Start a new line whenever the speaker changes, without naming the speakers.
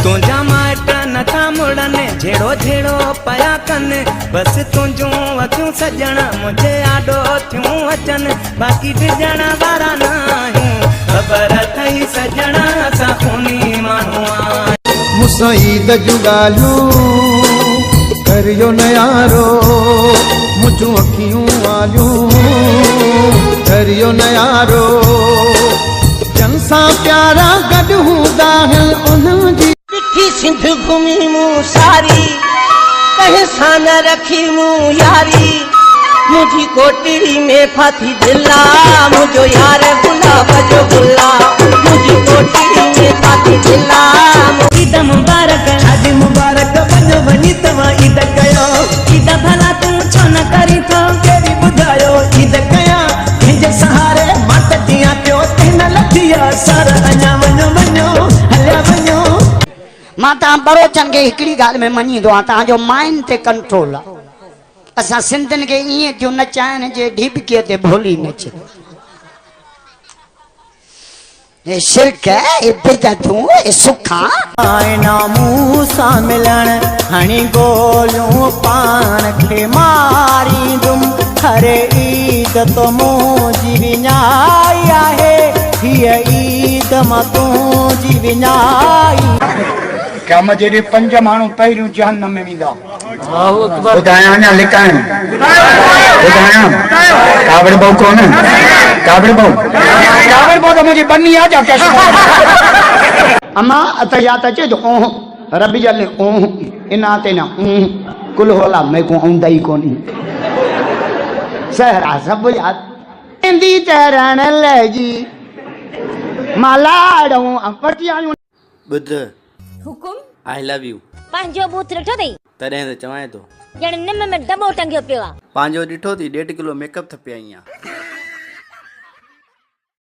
تنهنجا مائٽ نٿا مڙن، جهيڙو جهيڙو پيا ڪن، بس تنهنجون اکيون سڄڻ منهنجي آڏو ٿيون اچن، باقي ڊڄڻ وارا نه آهيون، خبر اٿئي سڄڻ اسان خوني ماڻهو آهيون.
مون سان عيد جون ڳالهيون ڪريو نه يارو، منهنجون اکيون آليون ڪريو نه يارو. جن سان پيارا گڏ هوندا آهن انهن جي.
ڏٺي سنڌ گهمي مون ساري، ڪنهن سان نه رکي مون ياري، منهنجي ڪوٽڙي ۾ ڦاٿي دل آ، منهنجو يار گلاب جو گل آ، منهنجي ڪوٽڙي ۾ ڦاٿي دل آ.
عيد مبارڪ
شادي مبارڪ وڃو وڃي توهان عيد ڪيو.
عيد ڀلا تون ڇو نه ڪرين ٿو.
ڪهڙي ٻڌايو عيد ڪيان ڪنهن جي سهاري مان ته جيان پيو تنهن نه لٿي آ سار اڃا وڃو وڃو هليا وڃو.
مان توهان ٻروچن کي هڪڙي ڳالهه ۾ مڃيندو آهيان توهان جو ماين تي ڪنٽرول آ. اسان سنڌين کي ائين ٿيون نچائن جي ڍيٻڪيء تي ڀولي نچي. هي شرڪ، هي بدعتون، هي سکان.
آئينا مون سان ملڻ هڻي گوليون پاڻ کي ماريندم هر عيد تو منهنجي وڃائي آهي هيء عيد مان تنهنجي وڃائي.
قيامت جي ڏينهن پنج ماڻهو پهريون جهنم ۾ ويندا. ٻڌايان يا لڪايان؟ ٻڌايان؟ ڪاوڙبو ڪونه؟ ڪاوڙبو؟ ڪاوڙبو ته منهنجي ٻني آ جا ڪيش.
اما اتحيات اچي ٿو اونهه رب جل اونهه انا اعطينا اونهه قل هو الله ميڪون اوندا ئي ڪونهي سهرا سڀ ياد ايندي ترڻ لهجي مان لاڙئون وٺي آيون.
ٻڌ.
حڪم.
آء لو يو.
پنهنجو ٻوٿ ڏٺو اٿئي؟
تڏهن ته چوانء ٿو.
ڄڻ نم ۾ دٻو ٽنگيو پيو آ.
پنهنجو ڏٺو اٿئي ڏيڍ ڪلو ميڪ اپ ٿپي آئي آن.